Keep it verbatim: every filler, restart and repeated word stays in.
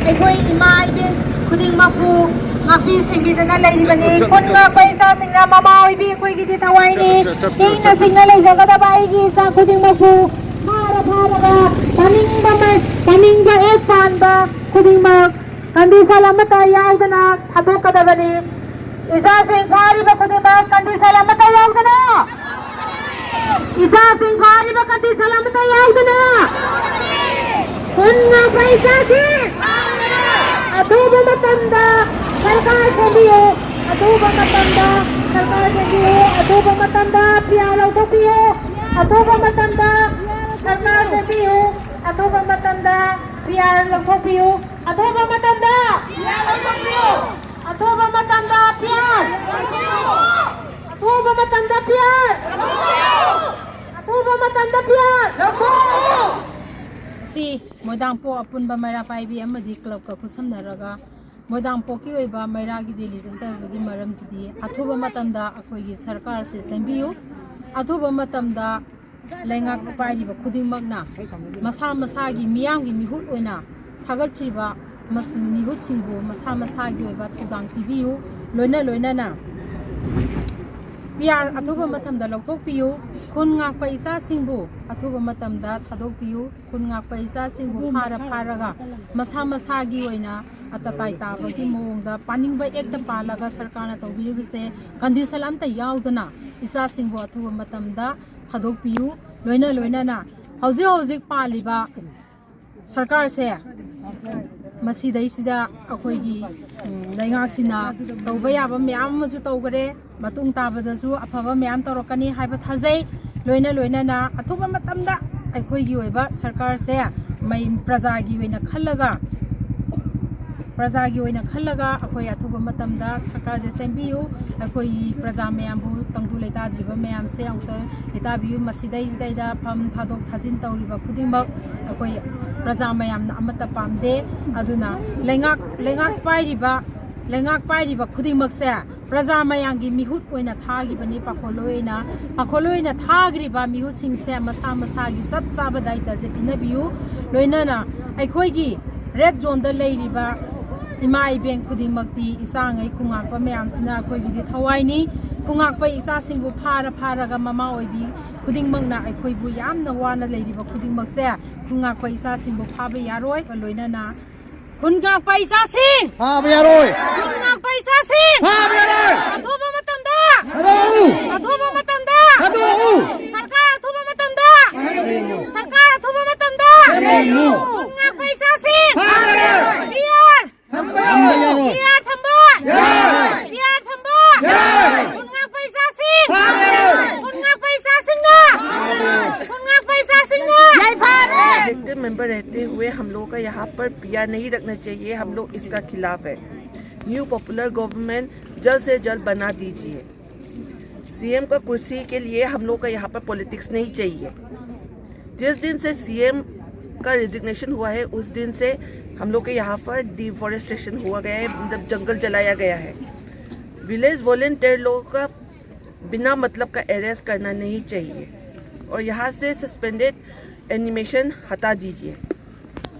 ꯑꯩꯈꯣꯏ ꯏꯃꯥ ꯏꯕꯦꯟ ꯈꯨꯗꯤꯡꯃꯛꯄꯨ ꯉꯥꯛꯄꯤ ꯁꯦꯟꯕꯤꯗꯨꯅ ꯂꯩꯔꯤꯕꯅꯤ꯫ ꯈꯨꯟ ꯉꯥꯛꯄ ꯏꯆꯥꯁꯤꯡꯅ ꯃꯃꯥ ꯑꯣꯏꯕꯤ ꯑꯩꯈꯣꯏꯒꯤꯗꯤ ꯊꯋꯥꯏꯅꯤ꯫ ꯏꯪꯅ ꯆꯤꯡꯅ ꯂꯩꯖꯒꯗꯕ ꯑꯩꯒꯤ ꯏꯆꯥ ꯈꯨꯗꯤꯡꯃꯛꯄꯨ ꯐꯥꯔ ꯐꯥꯔꯒ ꯄꯥꯅꯤꯡꯕ ꯃ-, ꯄꯥꯅꯤꯡꯕ ꯍꯦꯛ ꯄꯥꯟꯕ ꯈꯨꯗꯤꯡꯃꯛ ꯀꯟꯗꯤꯁꯟ ꯑꯃꯠꯇ ꯌꯥꯎꯗꯅ ꯊꯥꯗꯣꯛꯀꯗꯕꯅꯤ꯫ ꯏꯆꯥꯁꯤꯡ ꯐꯥꯔꯤꯕ ꯈꯨꯗꯤꯡꯃꯛ ꯀꯟꯗꯤꯁꯟ ꯑꯃꯠꯇ ꯌꯥꯎꯗꯅ, ꯏꯆꯥꯁꯤꯡ ꯐꯥꯔꯤꯕ ꯀꯟꯗꯤꯁꯟ ꯑꯃꯠꯇ ꯌꯥꯎꯗꯅ, ꯄꯨꯟꯅ ꯄꯩꯁꯥꯁꯤ ꯑꯊꯨꯕ ꯃꯇꯝꯗ ꯁꯔꯀꯥꯔ ꯁꯦꯝꯕꯤꯌꯨ꯫ ꯑꯊꯨꯕ ꯃꯇꯝꯗ ꯁꯔꯀꯥꯔ ꯁꯦꯝꯕꯤꯌꯨ꯫ ꯑꯊꯨꯕ ꯃꯇꯝꯗ ꯄꯤꯌꯥꯔ ꯂꯧꯊꯣꯛꯄꯤꯌꯨ꯫ ꯑꯊꯨꯕ ꯃꯇꯝꯗ ꯁꯔꯀꯥꯔ ꯁꯦꯝꯕꯤꯌꯨ꯫ ꯑꯊꯨꯕ ꯃꯇꯝꯗ ꯄꯤꯌꯥꯔ ꯂꯧꯊꯣꯛꯄꯤꯌꯨ꯫ ꯑꯊꯨꯕ ꯃꯇꯝꯗ ꯑꯊꯨꯕ ꯃꯇꯝꯗ ꯄꯤꯌꯥꯔ꯫ ꯑꯊꯨꯕ ꯃꯇꯝꯗ ꯄꯤꯌꯥꯔ꯫ ꯑꯊꯨꯕ ꯃꯇꯝꯗ ꯄꯤꯌꯥꯔ꯫ ꯁꯤ ꯃꯣꯏꯗꯥꯡꯄꯣꯛ ꯑꯄꯨꯟꯕ ꯃꯩꯔꯥ ꯄꯥꯏꯕꯤ ꯑꯃꯗꯤ ꯀ꯭ꯂꯕꯀ ꯈꯨꯠꯁꯝꯅꯔꯒ ꯃꯣꯏꯗꯥꯡꯄꯣꯛꯀꯤ ꯑꯣꯏꯕ ꯃꯩꯔꯥꯒꯤ ꯔꯦꯂꯤ ꯆꯠꯆꯕꯒꯤ ꯃꯔꯝꯁꯤꯗꯤ ꯑꯊꯨꯕ ꯃꯇꯝꯗ ꯑꯩꯈꯣꯏꯒꯤ ꯁꯔꯀꯥꯔꯁꯦ ꯁꯦꯝꯕꯤꯌꯨ꯫ ꯑꯊꯨꯕ ꯃꯇꯝꯗ ꯂꯩꯉꯥꯛ ꯄꯥꯏꯔꯤꯕ ꯈꯨꯗꯤꯡꯃꯛꯅ ꯃꯁꯥ ꯃꯁꯥꯒꯤ ꯃꯤꯌꯥꯝꯒꯤ ꯃꯤꯍꯨꯠ ꯑꯣꯏꯅ ꯊꯥꯒꯠꯈꯤꯕ ꯃꯁ-, ꯃꯤꯍꯨꯠꯁꯤꯡꯕꯨ ꯃꯁꯥ ꯃꯁꯥꯒꯤ ꯑꯣꯏꯕ ꯊꯧꯗꯥꯡ ꯄꯤꯕꯤꯌꯨ꯫ ꯂꯣꯏꯅ ꯂꯣꯏꯅꯅ ꯄꯤꯌꯥꯔ ꯑꯊꯨꯕ ꯃꯇꯝꯗ ꯂꯧꯊꯣꯛꯄꯤꯌꯨ꯫ ꯈꯨꯟ ꯉꯥꯛꯄ ꯏꯆꯥꯁꯤꯡꯕꯨ ꯑꯊꯨꯕ ꯃꯇꯝꯗ ꯊꯥꯗꯣꯛꯄꯤꯌꯨ꯫ ꯈꯨꯟ ꯉꯥꯛꯄ ꯏꯆꯥꯁꯤꯡꯕꯨ ꯐꯥꯔ ꯐꯥꯔꯒ ꯃꯁꯥ ꯃꯁꯥꯒꯤ ꯑꯣꯏꯅ ꯑꯇꯇꯥꯏ ꯇꯥꯕꯒꯤ ꯃꯑꯣꯡꯗ ꯄꯥꯅꯤꯡꯕ ꯑꯦꯛꯇ ꯄꯥꯜꯂꯒ ꯁꯔꯀꯥꯔꯅ ꯇꯧꯕꯤꯔꯤꯕꯁꯦ ꯀꯟꯗꯤꯁꯟ ꯑꯝꯇ ꯌꯥꯎꯗꯅ ꯏꯆꯥꯁꯤꯡꯕꯨ ꯑꯊꯨꯕ ꯃꯇꯝꯗ ꯊꯥꯗꯣꯛꯄꯤꯌꯨ꯫ ꯂꯣꯏꯅ ꯂꯣꯏꯅꯅ ꯍꯧꯖꯤꯛ ꯍꯧꯖꯤꯛ ꯄꯥꯜꯂꯤꯕ ꯁꯔꯀꯥꯔꯁꯦ ꯃꯁꯤꯗꯩꯁꯤꯗ ꯑꯩꯈꯣꯏꯒꯤ, ꯎꯝ, ꯂꯩꯉꯥꯛꯁꯤꯅ ꯇꯧꯕ ꯌꯥꯕ ꯃꯌꯥꯝ ꯑꯃꯁꯨ ꯇꯧꯈꯔꯦ꯫ ꯃꯇꯨꯡ ꯇꯥꯕꯗꯁꯨ ꯑꯐꯕ ꯃꯌꯥꯝ ꯇꯧꯔꯛꯀꯅꯤ ꯍꯥꯏꯕ ꯊꯥꯖꯩ꯫ ꯂꯣꯏꯅ ꯂꯣꯏꯅꯅ ꯑꯊꯨꯕ ꯃꯇꯝꯗ ꯑꯩꯈꯣꯏꯒꯤ ꯑꯣꯏꯕ ꯁꯔꯀꯥꯔꯁꯦ ꯃꯩ-, ꯄ꯭ꯔꯖꯥꯒꯤ ꯑꯣꯏꯅ ꯈꯜꯂꯒ, ꯄ꯭ꯔꯖꯥꯒꯤ ꯑꯣꯏꯅ ꯈꯜꯂꯒ ꯑꯩꯈꯣꯏ ꯑꯊꯨꯕ ꯃꯇꯝꯗ ꯁꯔꯀꯥꯔꯁꯦ ꯁꯦꯝꯕꯤꯌꯨ꯫ ꯑꯩꯈꯣꯏꯒꯤ ꯄ꯭ꯔꯖꯥ ꯃꯌꯥꯝꯕꯨ, ꯇꯪꯗꯨ ꯂꯩꯇꯥꯗ꯭ꯔꯤꯕ ꯃꯌꯥꯝꯁꯦ ꯑꯃꯨꯛꯇ ꯂꯩꯇꯥꯕꯤꯌꯨ꯫ ꯃꯁꯤꯗꯩꯁꯤꯗꯩꯗ ꯐꯝ ꯊꯥꯗꯣꯛ ꯊꯥꯖꯤꯟ ꯇꯧꯔꯤꯕ ꯈꯨꯗꯤꯡꯃꯛ ꯑꯩꯈꯣꯏ ꯄ꯭ꯔꯖꯥ ꯃꯌꯥꯝꯅ ꯑꯃꯠꯇ ꯄꯥꯝꯗꯦ꯫ ꯑꯗꯨꯅ ꯂꯩꯉꯥꯛ, ꯂꯩꯉꯥꯛ ꯄꯥꯏꯔꯤꯕ, ꯂꯩꯉꯥꯛ ꯄꯥꯏꯔꯤꯕ ꯈꯨꯗꯤꯡꯃꯛꯁꯦ ꯄ꯭ꯔꯖꯥ ꯃꯌꯥꯝꯒꯤ ꯃꯤꯍꯨꯠ ꯑꯣꯏꯅ ꯊꯥꯈꯤꯕꯅꯤ꯫ ꯄꯥꯈꯣꯜꯂꯣꯏ ꯑꯣꯏꯅ, ꯄꯥꯈꯣꯜꯂꯣꯏ ꯑꯣꯏꯅ ꯊꯥꯈ꯭ꯔꯤꯕ ꯃꯤꯍꯨꯠꯁꯤꯡꯁꯦ ꯃꯁꯥ ꯃꯁꯥꯒꯤ ꯆꯞ ꯆꯥꯕ ꯗꯥꯏꯇꯁꯦ ꯄꯤꯅꯕꯤꯌꯨ꯫ ꯂꯣꯏꯅꯅ ꯑꯩꯈꯣꯏꯒꯤ ꯔꯦꯗ ꯖꯣꯟꯗ ꯂꯩꯔꯤꯕ ꯏꯃꯥ ꯏꯕꯦꯟ ꯈꯨꯗꯤꯡꯃꯛꯇꯤ ꯏꯆꯥꯉꯩ ꯈꯨꯟꯉꯥꯛꯄ ꯃꯌꯥꯝꯁꯤꯅ ꯑꯩꯈꯣꯏꯒꯤꯗꯤ ꯊꯋꯥꯏꯅꯤ꯫ ꯈꯨꯟꯉꯥꯛꯄ ꯏꯆꯥꯁꯤꯡꯕꯨ ꯐꯥꯔ ꯐꯥꯔꯒ ꯃꯃꯥ ꯑꯣꯏꯕꯤ ꯈꯨꯗꯤꯡꯃꯛꯅ ꯑꯩꯈꯣꯏꯕꯨ ꯌꯥꯝꯅ ꯋꯥꯅ ꯂꯩꯔꯤꯕ ꯈꯨꯗꯤꯡꯃꯛꯁꯦ ꯈꯨꯟꯉꯥꯛꯄ ꯏꯆꯥꯁꯤꯡꯕꯨ ꯐꯥꯕ ꯌꯥꯔꯣꯏ꯫ ꯂꯣꯏꯅꯅ ꯈꯨꯟꯉꯥꯛꯄ ꯏꯆꯥꯁꯤꯡ! ꯐꯥꯕ ꯌꯥꯔꯣꯏ! ꯈꯨꯟꯉꯥꯛꯄ ꯏꯆꯥꯁꯤꯡ! ꯐꯥꯕ ꯌꯥꯔꯣꯏ! ꯑꯊꯨꯕ ꯃꯇꯝꯗ! ꯊꯥꯗꯣꯛꯎ! ꯑꯊꯨꯕ ꯃꯇꯝꯗ! ꯊꯥꯗꯣꯛꯎ! ꯁꯔꯀꯥꯔ ꯑꯊꯨꯕ ꯃꯇꯝꯗ! ꯊꯥꯗꯣꯛꯎ! ꯁꯔꯀꯥꯔ ꯑꯊꯨꯕ ꯃꯇꯝꯗ! ꯊꯥꯗꯣꯛꯎ! ꯈꯨꯟꯉꯥꯛꯄ ꯏꯆꯥꯁꯤꯡ! ꯐꯥꯕ ꯌꯥꯔꯣꯏ! P R! ꯊꯝꯕ ꯌꯥꯔꯣꯏ! ꯄꯤ ꯑꯥꯔ ꯊꯝꯕ! ꯌꯥꯔꯣꯏ! ꯄꯤ ꯑꯥꯔ ꯊꯝꯕ! ꯌꯥꯔꯣꯏ! ꯈꯨꯟꯉꯥꯛꯄ ꯏꯆꯥꯁꯤꯡ! ꯐꯥꯕ ꯌꯥꯔꯣꯏ! ꯈꯨꯟꯉꯥꯛꯄ ꯏꯆꯥꯁꯤꯡꯅ! ꯈꯨꯟꯉꯥꯛꯄ ꯏꯆꯥꯁꯤꯡꯅ! ꯌꯥꯏꯐꯔꯦ! इलेक्टेड मेंबर रहते हुए हम लोगों का यहाँ पर पीआर नहीं रखना चाहिए। हम लोग इसका खिलाफ है। न्यू पॉपुलर गवर्नमेंट जल्द से जल्द बना दीजिए। सीएम का कुर्सी के लिए हम लोग का यहाँ पर पॉलिटिक्स नहीं चाहिए। जिस दिन से सीएम का रेजिग्नेशन हुआ है, उस दिन से हम लोग के यहाँ पर डिफॉरेस्टेशन हुआ गया है, मतलब जंगल जलाया गया है। विलेज वॉलेंटियर लोगों का बिना मतलब का अरेस्ट करना नहीं चाहिए और यहाँ से सस्पेंडेड एनिमेशन हटा दीजिए।